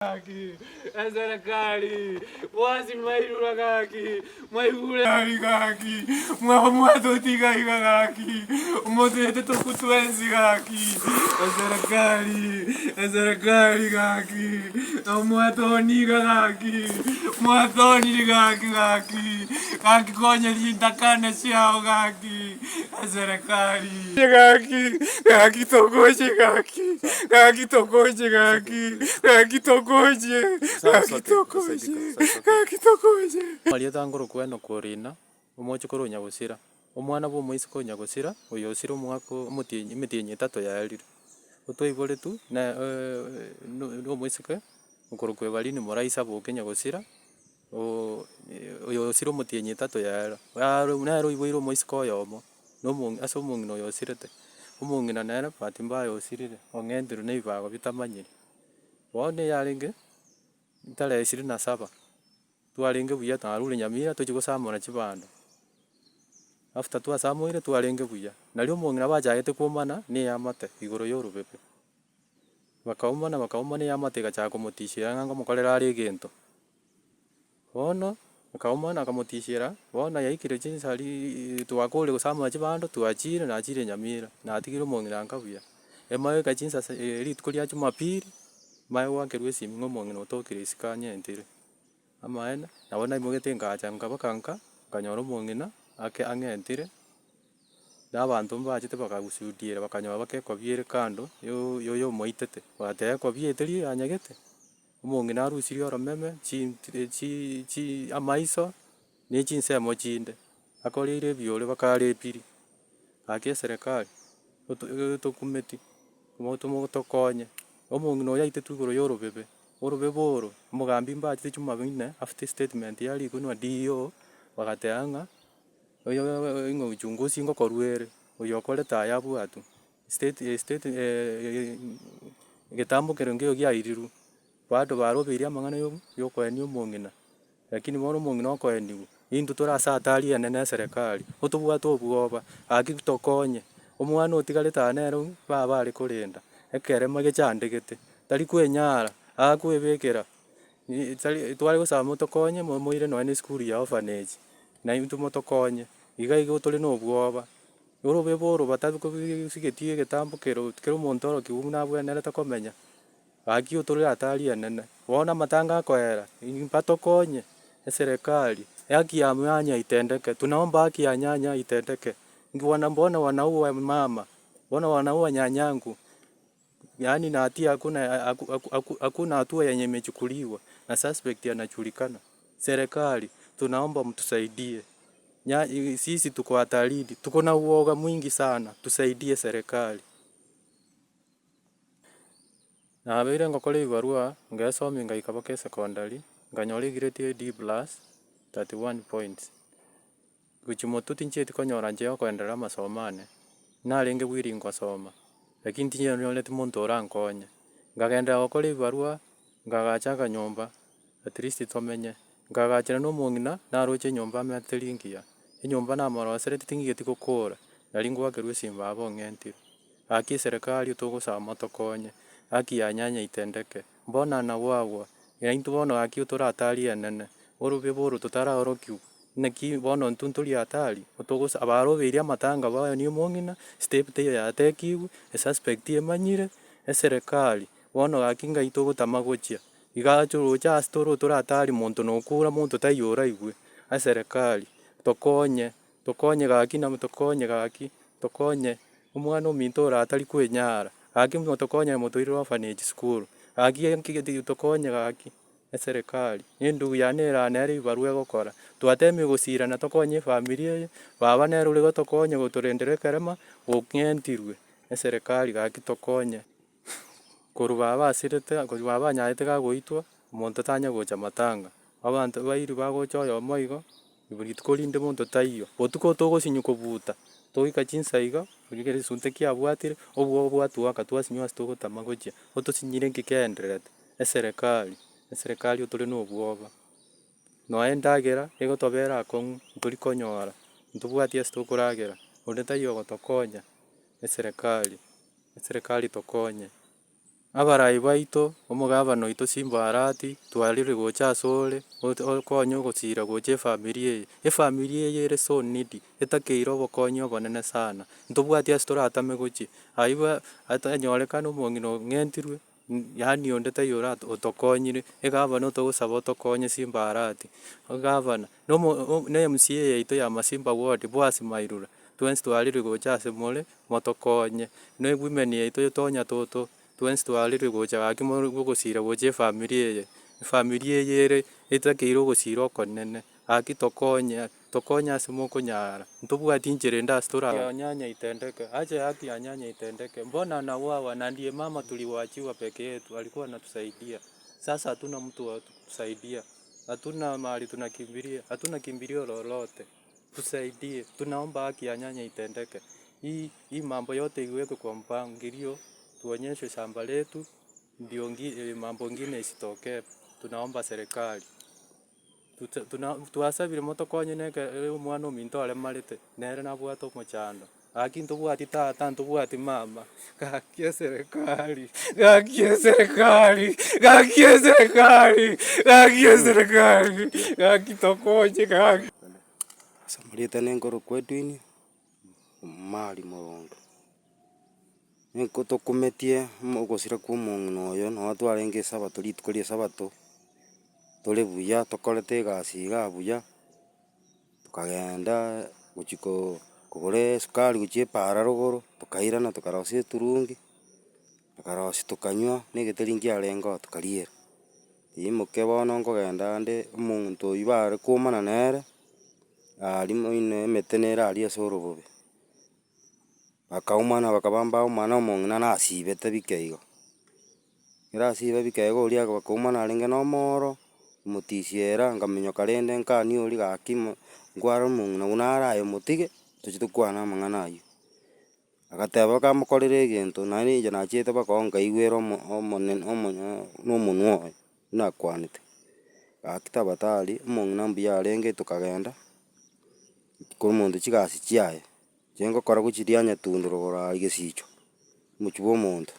Gaki eserekari bwasi mwairura gaki mwaigure gaki mwaba mwatotiga iga gaki motoete tokwe twensi gaki eserekari eserekari gaki mwatoniga gaki mwatonire gaki gaki gaki konya rintakana chiao gaki eserekari gaki gaki togoche gaki gaki togoche gaki gaki togoche gaki togoche gaki togoche. Marieta ngorokwa Enock Orina, omochokoro o Nyagosira, omwana bwa omoiseke o Nyagosira, oyo osire omwaka omotienyi emetienyi etato yaerire. Otwaiboretwe na na omoiseke okorokwa Evalini Moraisa Boke Nyagosira, oyo osire omotienyi etato yaera. Nere oiboire omoiseke oyomo. Na omong ase omong'ina oyo osirete, omong'ina nere bahati mbaya osirire, ong'enterwe na ebibago bitamanyiri. Bono eyarenge tarehe ishirini na saba, twarenge buya twarure nyamira tochia gosamora chibando, after twasamoire twarenge buya, nario omong'ina bachagete komana na eamate igoro ya orobebe, bakaumana bakaumana eamate egachaka komotishera ng'a ngomokorera are egento. Bono akaumana akamotishera, bono yaikire chinsa riiii twakore gosamora chibando twachire nachire nyamira, natigire omong'ina nka buya. Emaega chinsa sa rituko ria jumapili, manye goakerwa esimi ng'a omong'ina otokire isiko anyentire. Amaene, nabo naimogete ngacha nkabaka nka, nkanyora omong'ina ake ang'entire, na abanto mbachete bakagushudiera bakanyora baka ekobia ere kando yo yoyomoitete, bagateba ekobia eye teri eyanyagete. Omong'ina arusirie oromeme, chi amaiso, ne chinsemo chinde, akoreire ebiore bakarepiri, gaki eserekari tokumeti, motokonye, omong'ina oyo aitetwe igoro ya orobebe, orobebe oro, omogambi mbachete chumabine after estatement yarikwe na DO, bagateba ng'a oyo ng'a uchunguzi ngokorwa ere, oyo okorete aya abwatwe. Egetambo kere nkeiyo kiairirwe, bado barobeirie amang'ana ya okoenia omong'ina, lakini bono omong'ina okoeniwa, intwe tore ase hatari enene eserekari, otobwate obwoba, gaki tokonye, omwana otigarete aa nere baba are korenda, ekerema gechandegete, tari kwenyara, akwebekera, tari tware gosaba motokonye moire nonye na esukuru ya orphanage, na intwe motokonye, iga igo tore na obwoba. Orobebe oro batasigeti egetambo kero kera omonto orokigwe buna abwenerete komenya, gaki otore hatari enene. Bono amatanga akoera, mbatokonye eserekari, haki ya nyanya itendeke, tunaomba haki ya nyanya itendeke, nki mbona wanaua mama, mbona wanaua nyanyangu, yaani na hatia hakuna hakuna hatua yenye imechukuliwa na suspect anajulikana. Serikali tunaomba mtusaidie, sisi tuko hatarini, tuko na uoga mwingi sana, tusaidie serikali. Nabeire ngokora ebibarua, ngesomia ngaika mpaka esekondari, nkanyora egrade ya D plus, 31 points. Gochia motwe tinchieti konyora nchia yokoenderea amasomo ane, narenge willing gosoma, lakini tinyoreti monto orankonye. Nkagenderera gokora ebibarua, nkagacha akanyomba. At least tomenye. Nkagachera na omong'ina, naroche enyomba ame teri engiya, enyomba namorosereti ting'igeti gokora, nari ngoakerwa esimi baba ong'entire. Gaki eserekari togosaba motokonye, haki ya nyanya itendeke, mbona nagwagwa, na intwe bono gaki tore hatari enene, orobebe oro totaraorokiwa, naki bono intwe ntori hatari, togosa abarobeirie amatanga baye omong'ina, step teiyo yatekiwe, esuspect emanyire, eserekari, bono gaki ngai togotama gochia. Iga roche ase tore toratari monto nokura monto taiyo oraigwe, eserekari tokonye, tokonye gaki nabo tokonye gaki, tokonye omwana ominto ore atari kwenyara, gaki motokonye motoire orphanage school, gaki nki tokonye gaki eserekari, na endugu yane ere aa nere ebibarua egokora, twatemire gosirana tokonye efamiri eye, baba nere ore gotokonya gotorendera ekerema, okng'entirwe, eserekari gaki tokonye. Korwa baba asirete, korwa baba anyarete gagoitwa, omonto tanya gocha matanga, abanto bairi bagocha oyomo igo, rituko rinde monto taiyo, botuko togosinywa kobuta, togoika chinsa iga, riria egesunte kiabwatire, obwoba bwatwoaka twasinywa ase togotama gochia, otosinyire nki keendererete, eserekari, eserekari otore na obwoba, nonya endagera egotobera akong'u, ntori konyora, ntobwati ase tokoragera, onde taiyo ogotokonya, eserekari. Eserekari tokonye. Abarai baito, omogabana oito Simba Arati, twarire gocha asore, okonye ogosira gocha efamiri eye. Efamiri eye ere so needy, etakeire obokonyi obonene sana. Ntobwati ase toratame gochia, aywo enyorekane omong'ina ong'entirwe, yaani onde taiyo ora otokonyire, egavana otogosaba otokonye Simba Arati, egavana, na omo na MCA yaito ya Masimba ward Boaz Mairura, twensi twarire gocha ase more, motokonye, na ewomen yaito Tonya Toto, twensi twarire gocha gaki more ogosira gocha efamiri eye, efamiri eye ere etakeire ogosira okonene, gaki tokonye, tokonye ase mokonyara, ntobwati inchera ende ase tora ya nyanya itendeke, ache haki ya nyanya itendeke, mbona anauawa na ndiye mama tuliwachiwa peke yetu alikuwa anatusaidia, sasa hatuna mtu wa kutusaidia, hatuna mahali tunakimbilia, hatuna kimbilio lolote, tusaidie, tunaomba haki ya nyanya itendeke, hii hii mambo yote iwekwe kwa mpangilio, tuonyeshwe shamba letu, ndio ngi mambo ingine isitokee, tunaomba serikali. Twasabire motokonye neke omwana ominto aremarete, nere nabwate omochando, gaki ntobwati tata ntobwati mama, gaki eserekari, gaki eserekari, gaki eserekari, gaki eserekari, gaki tokonye gaki. Ase amarieta nenkorokwa Edwin, Omari Moronto. Nigo tokumetie ogosira kwa omong'ina oyo noo twarenge esabato rituko ria esabato, tore buya tokorete egasi igaa buya, tokagenda gochia koo kogora esukari gochia epaara rogoro, tokairana tokarosia eturungi, tokarosia tokanywa na egeteri nkiarenge oo tokariera. Riimoke bono nkogenda ande omonto oywo bare koomana nere, aria moino emete nere aria ase orobobe. Bakaumana bakaba mbaumana omong'ina nasibete bike igo. Ekero asiba bike igo oria bakaumana arenge na omooro, omotisiera nkaminyoka rende nkania oria gaki mo nkware omong'ina buna are aye omotige, tochie tokwane amang'ana aywo. Agateba kamokorere egento naende inche nachiete mpaka oo nkaigwera omo omonene omonyo na omonwe oye buna akwanete. Gaki tafadhali omong'ina mbuya arenge tokagenda, korwa omonto chigasi chiaye. Inche ngokora gochiria nyatundu rogoro aria gesicho, omochie bwa omonto.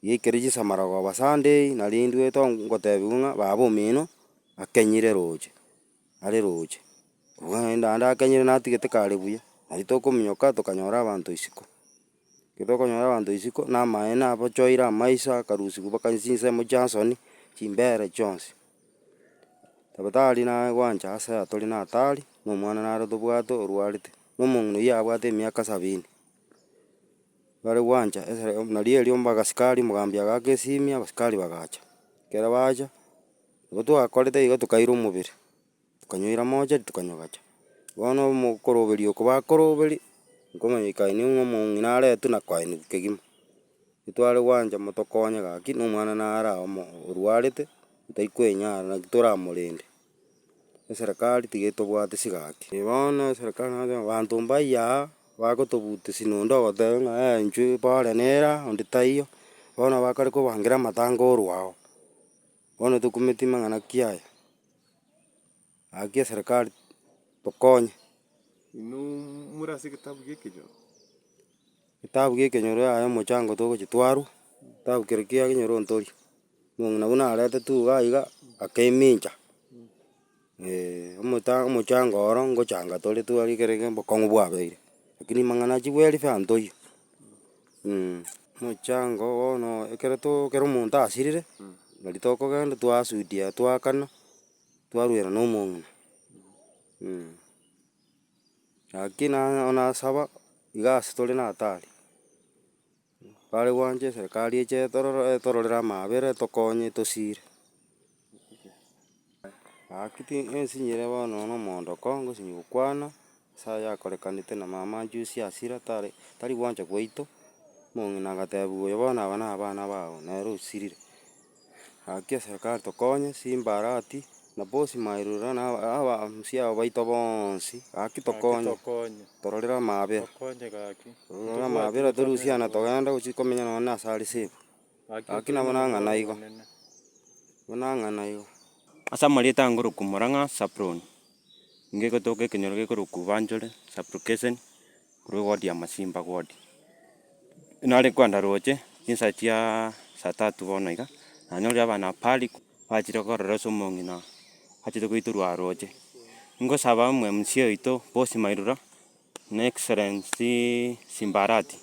Giaikire chisamaragoba Sunday, nari ndwete ngotebiwa ng'a baba omino akenyire roche, are roche. Naende akenyire natigete kare buya, nari tokominyoka tokanyora abanto isiko. Ekero tokonyora abanto isiko, na amaene abochoire amaiso akarusiwa mpaka chinsemo chia nsoni, chimbere chionsi. Tafadhali naye gwancha ase aya tore na hatari, na omwana naro tobwate orwarete, na omong'ina oyio abwate emiaka sabini. Bare gwancha esere nario erio abasikari omogambi agaaka esimi abasikari bagacha, ekero bacha, nabo twakorete igo tokaira omobere, tokanyoira mochari tokanyogacha. Bono omokoroberio oko bakoroberia, nkomanyekani ng'a omong'ina aretwe na koeniwa kegima. Tware gwancha motokonye gaki, na omwana nare aa omo orwarete, tari kwenyara naki toramorende. Eserekari tiga etobwate gaki. Bono eserekari nagoteba abanto mbaiyo aa, bagotobutesia nonde ogoteba ng'a eh intwe pore nere aa onde taiyo, bono bakare kobangera amatanga orwa oo. Bono tokumeti mang'ana ki aya? Gaki eserekari tokonye. Inwe more ase egetabu gia ekenyoro? Egetabu gia ekenyoro yaya omochango togochia twarwa, egetabu keria kia ekenyoro ntori, omong'ina buna aretetwe iga iga, akaemincha, omota omochango oro ngochanga tore tware ekere ekero obokong'u bwabeire, lakini mang'ana achia bwerife ntoiyo. Omochango bono ekero to ekero omonto asirire, nari tokogenda twasudia twaakana, twarwera na omong'ina. Lakini na nasaba, iga ase tore na hatari, bare gwancha eserekari eche etorore etororere amabera etokonye etosire. Gaki ti ensinyire bono na omondoko ngosinyi gokwana, ase aya akorekanete na mama juzi asira tare tari gwancha gwaito, omong'ina agatebiwa oyo bono aba na abana bago nere osirire. Gaki eserekari tokonye, simba arati, na boss mairura na aba abamusia aba baito bonsi, gaki Gaki tokonye, tokonye. tororere amabera. Tokonye gaki. Tororere amabera torusie ana togende gochia komenya nonye na ase are safe. Gaki Gaki nabo nang'ana igo, nabo nang'ana igo. Ase amarieta ngorokwa Murang'a Saproon, nigo egotoka ekenyoro gekorokwa Banchore sub-location, korwa eward ya Masimba ward. Nare kwenda roche, chinsa chiaaa. Saa tatu bono iga, nanyorire abana pari bachire korora ase omong'ina achete goitorwa aroche. Ngosaba omo mca oito Bosi Mairura, na Excellency Simba Arati,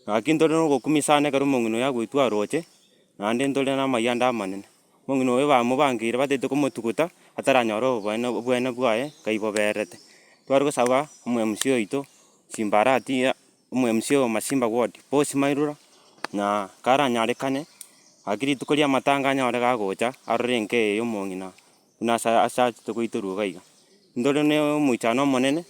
gaki ntore na ogokumia sana ekero omong'ina oyo agoitwa aroche, naende ntore na amayianda amanene. Omong'ina oyo bamobangeire batagete komotuguta, ataranyora oboene obwene bwaye ngai boberete. Tware gosaba omo mca oito Simba Arati omo mca o Masimba ward, Bosi Mairura, na karanyarekane, gaki rituko ria amatanga anyore gagocha arore enka eye ya omong'ina buna ase ase achete goiterwa iga iga. Ntore na omoichano omonene,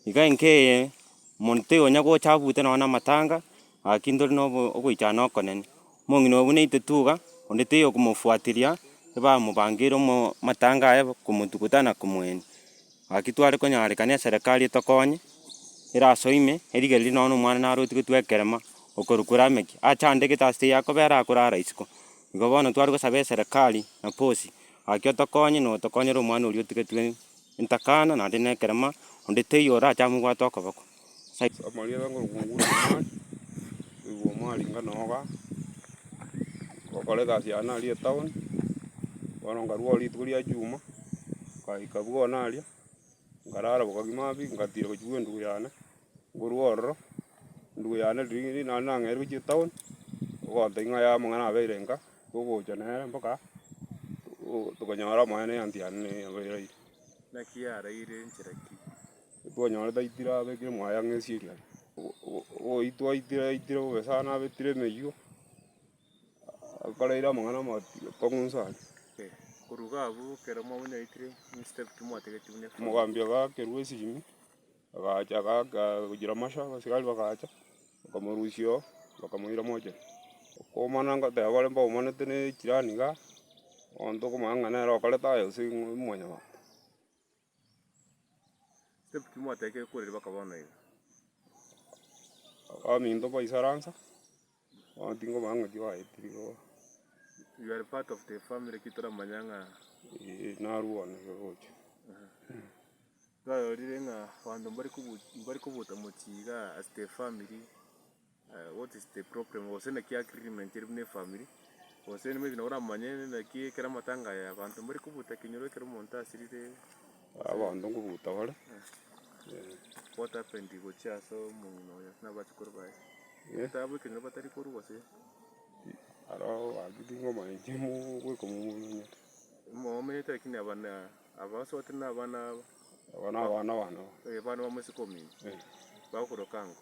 iga enka eye monto taiyo onya gocha abute nonye na amatanga, gaki ntore na obo ogoichana okonene. Omong'ina oyo buna aitete iga, onde taiyo okomofuatilia, ebamobangeire omo amatanga aye komotuguta na komoenia. Gaki tware konyarekana eserekari etokonye, erasoime, erigererie nonye na omwana naro otigetwe ekerema, okorokwa Rameki, achandegete ase taiyo akobera akorara isiko. Igo bono tware gosaba eserekari na bosi, gaki otokonye na otokonyere omwana oria otigetwe entakana naende na ekerema, onde taiyo orache amobwate okoboko. Amarieta ngorokwa Nguru Omari, koigwa Omari inga noga, ngokora egasi yane aria etown, bono nkarwa oo rituko ria juma, nkaika bwono aria, nkarara bokagima pi, ngatira gochia bwa endugu yane, nkorwa ororo, endugu yane riria nare nang'eire gochia etown, ogontebia ng'a yaya amang'ana abeire nka, togocha nere mpaka tokanyora amaene eanti yane neye yabeire. Naki yaraire nchera ki? Twanyorete aitire abekire mwaye ang'e esieri aria. Ogoitwa aitire aitire bobe sana abetire emeyio, akoreire amang'ana amakong'u inse aria. Korwa iga abwo ekero mwamonyaitire step ki mwategetie buna efamiri? Omogambi agakerwa esimi, agacha agaka gochia masha abasigari bagacha, bakamorusia oo, bakamoira mochari. Okomana ngoteba bare mbaumanete na echirani igaa, bono tokomanya ng'a nere okorete aya gose ng'o mwanyabanto. Step ki mwatekire korera mpaka bono iga? Abaminto baisaransa, bono tingomanya ng'aki baetire igo. You are part of the family ki toramanya ng'a. Eeh narwo bono iga gocha. Twarorire ng'a abanto mbari kobu mbari kobuta mochie igaa as the family. What is the problem gose naki agreement ere buna efamiri, gose maybe nabo oramanye naki ekero amatanga aya abanto mbari kobuta ekenyoro ekero omonto asirire. Abanto nkobuta bare. What happened gochia ase omong'ina oyo na abachukuru baye? Etabu ekenyoro batari korwa gose? Aro gaki tingomanya inche goika momonyete. Momonyete lakini aba na abasote na abana aba. Aba na abana bane. Abana ba mosike omino, bagokoroka ango.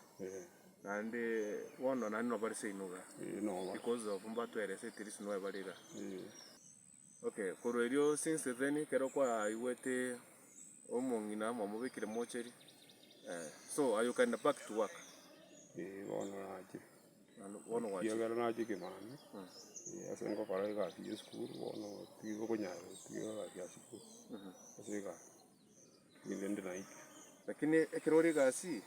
Naende bono naende nobare seino iga, because of mbatwerese at least noe bare iga. Okay, korwa erio since then ekero kwaigwete omong'ina mwamobekire mocheri, so aye okaenda back to work? Eeh bono nachire, Naende bono gwachire. ekiagera nachire kimambia, ase ngokora egasi ya esukuru bono tigokonyara gotiga egasi ya sukuru, ase egasi. Rende naitwe. Lakini ekero ore egasi,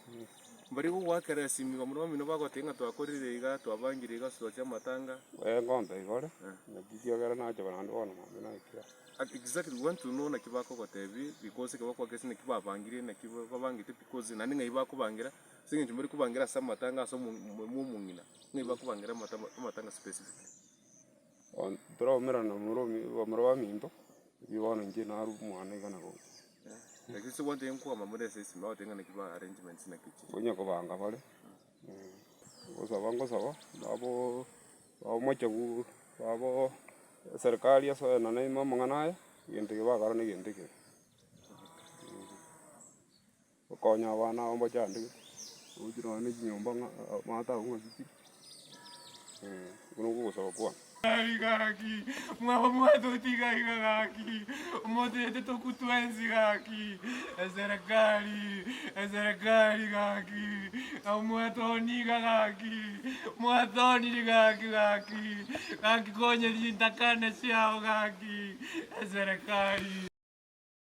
mbari gogoakera esimi bamura bamino bagotebia ng'a twakorire iga, twabangire iga ase amatanga. Ee ngonto igore, naki ekiagera nacha naende bono mambia naikire aa. Exactly we want to know naki bakogotebia because ekero bagoaka esimi naki babangire naki babangete because naende ng'ai bakobangira, ase eng'encho mbari kobangira ase amatanga ase omo omong'ina, ng'ai bakobangira amatanga specifically. Toraumerana na bamura baminto, riria bono inche narwa omwana iga na gocha. Konya kobanga bare, gosaba ngosaba, nabo omochegu nabo eserekari esoenane ime amang'ana aya, egento eke bakora na egento ekebe. Gokonya abana aba mbachandegete, roche nonya na chinyomba ng'a amato agwo ng'aki chire, okwo nokwo ogosaba kwane. Gaki, mwaba mwatotiga iga gaki, motoete tokwe twensi gaki, eserekari, eserekari gaki, nabo mwatoniga gaki, mwatoniri gaki gaki, gaki konya rintakana chiao gaki, eserekari.